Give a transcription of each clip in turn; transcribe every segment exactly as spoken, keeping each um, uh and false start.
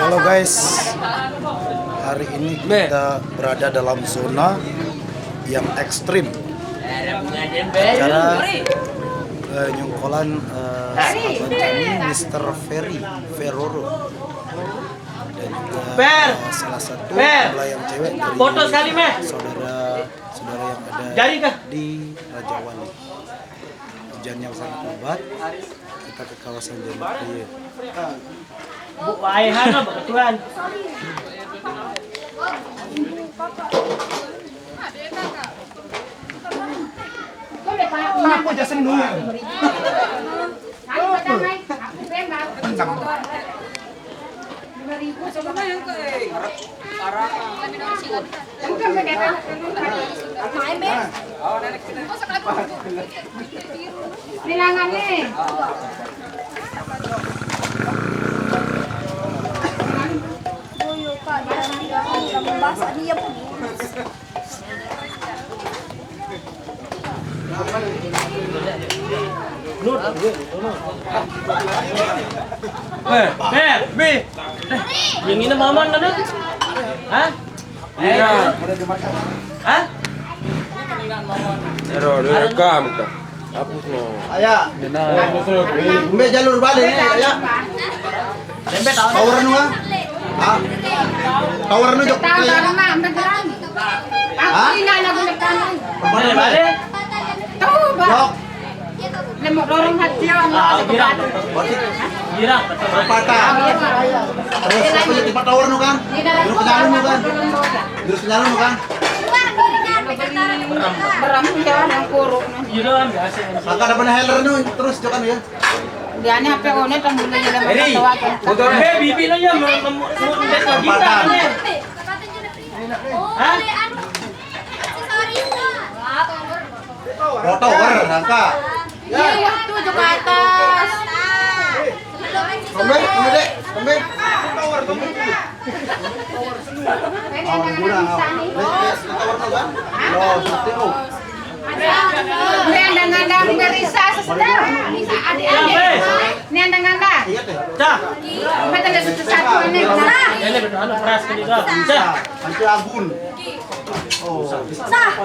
Halo guys, hari ini kita berada dalam zona yang ekstrim. Acara eh, nyongkolan eh, sahabat kami, Mister Ferry Ferroro, dan juga eh, salah satu nelayan cewek dari saudara saudara yang ada di Raja Wali. Hujannya sangat lebat, kita ke kawasan Jaya. Bu, ayah apa kebetulan? Ini mau jasen dulu. Bilangannya. Boyo, Kak, dia, dia, dia membahas dia pun. Eh, eh, Mi. Yang ini maman kan? Hah? Iya. Hah? Ero, direkam ka. Hapus no. Aya. Ambil jalur balik ni, aya. Power nu ah. Ah. Power nu jok. Hah? Power nu balik. Tuh, Bang. Jok. Lemuk dorong hati orang. Ah, girang. Girang. Patah. Terus apa jadi patah orang nu kan? Terus penyalur nu kan? Terus penyalur nu kan? Beram ya orang kurung. Iya, biasa. Maka ada pernah healer nu terus jokan ya. Dia ni apa kau ni tang bulan dalam Eri, motor be bibi lo ya mau mau mau lagi tak ni. Hah? Motor, angka. Iya, iya, tuh, tuh ke atas. Kembe, kembe, dek, kembe. Oh, kurang, oh. Dek, dek, kita warna kan? Lo, satu, oh. Ini ada ngandang berisa, suster. Adik-adik. Ini ada ngandang. Iya, teh. Dah. Kita ada satu-satu ini. Ini betul, anu, keras ke dia. Dah. Anti agun. Oh. Sah.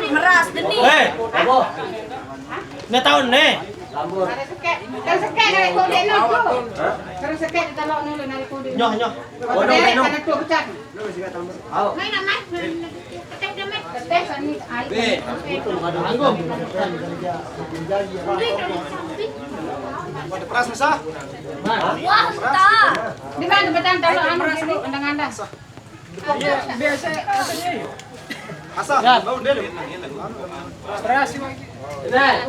Meras, geni. Eh, apa? Ni tahun ni. Terus sekek, terus sekek dari kode ni tu. Terus sekek kita lawan ni dari kode. Nyoh, nyoh. Kode ni tu pecah. Main amat. Ketek dah, Mat. Ketek sani. Ayo. Ada peras, Nisa? Wah, entah. Di mana betul kalau anu dulu, undang-undang. Asa, ya. Bau dia deh. Terasi lagi. Nah.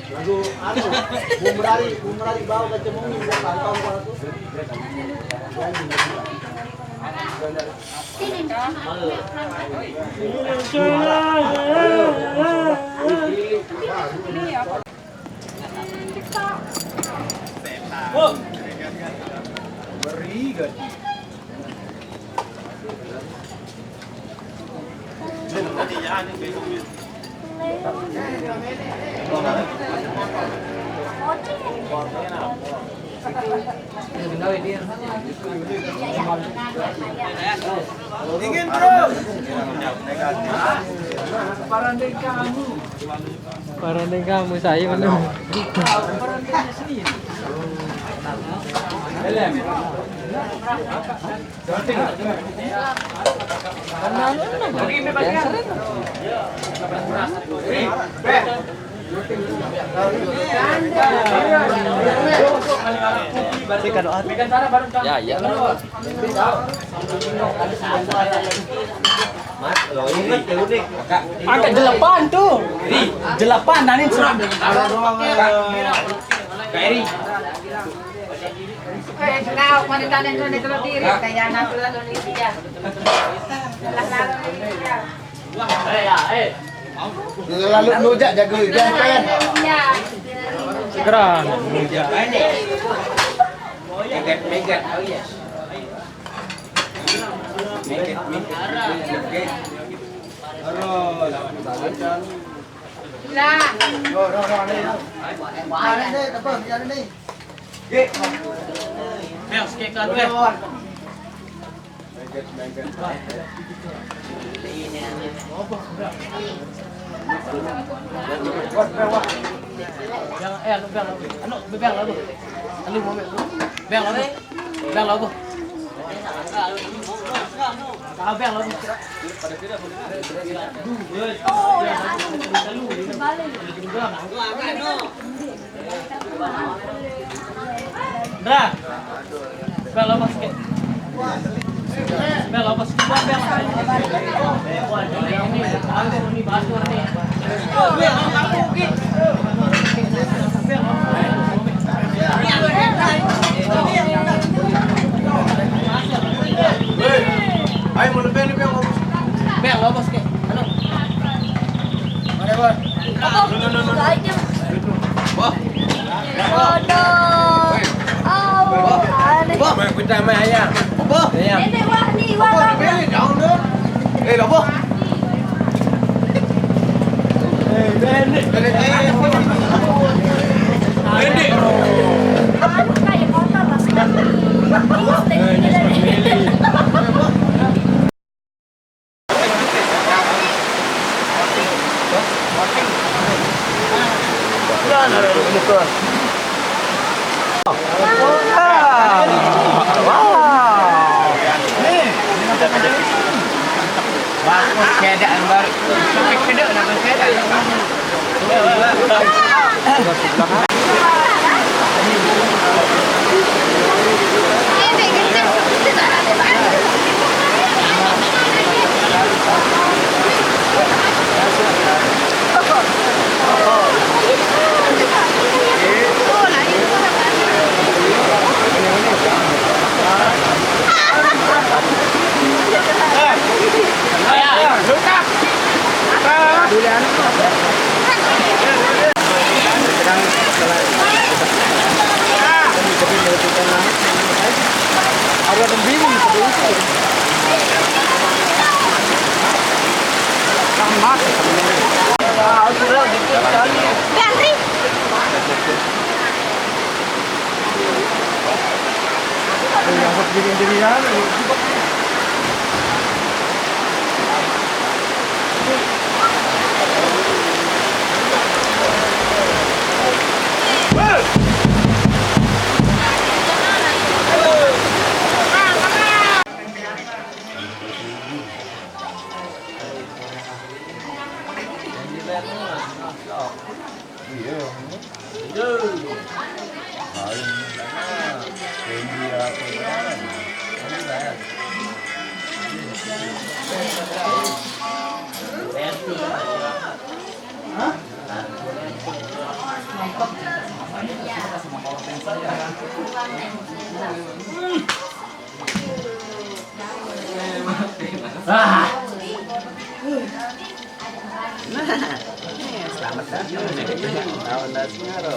Lagu anu, Bung Merari, Bung Merari bawa ke Cemungi, buat pantau, Pak. Dingin, bro. Paranding kamu. Paranding kamu, saya menang. Paranding sendiri. Ya, ya. Angkat jelepan tuh. Jelepan, Danin. Kak Eri. Eh, kau, mana Danin tu, dia terus diri. Kayak anak tu lalu ni dia. Lalu nujak jago ikan kan. Gerak nujak. Megat, megat. Oh, yes. Megat, megat, megat. Lah. Yo, yo, yo, ni. Ni, ni, tak apa, biar ni. Bel, sikit kan, Bel. Bel, eh, anu, Bel, anu. Anu, mau Bel. Bel, anu. Bel, anu. Ah, Bel, anu. Bel, anu. Bel, apa sikit? Bel, apa sikit? Bel, Bel. Ini, ini, ini, ini, ini. Hei, ayo mau lebih, lebih, mau. Bel, apa sikit? Anu. Mana, Bos? Apa? No, no, no, no. Wah. Bodoh. Woi. Oh, woi. Aneh. Wah, main kuda main ayam. Apa? Ayam. Nenek wah ni, wah. Apa, wah. Beli daun tu. Eh, apa? Eh, nenek. Nenek. Nenek. Anu kayak kotor lah. Eh, nenek. Bagus keadaan baru. Sampai kedok nak keadaan. Ah. Nah, selamat datang. Tahun Dasmaro.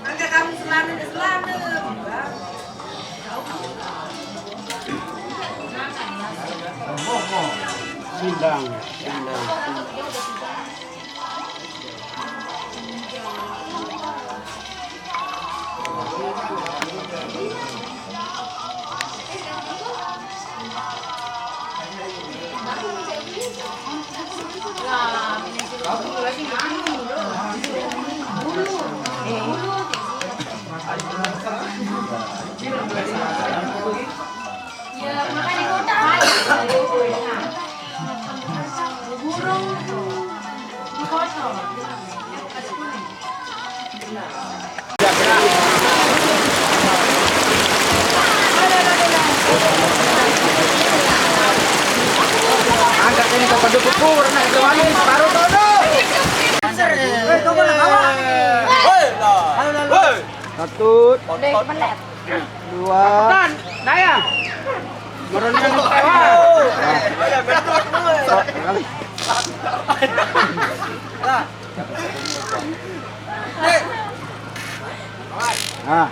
Angkat kamu selalu selalu. Sindang, sindang, sindang. Angkat ini ke pendukung kurang itu manis baru todo. Eh, tunggu lah, kawan. Halo, halo. Satu, dua. Tan, daya. Merunnya tewa. Nah.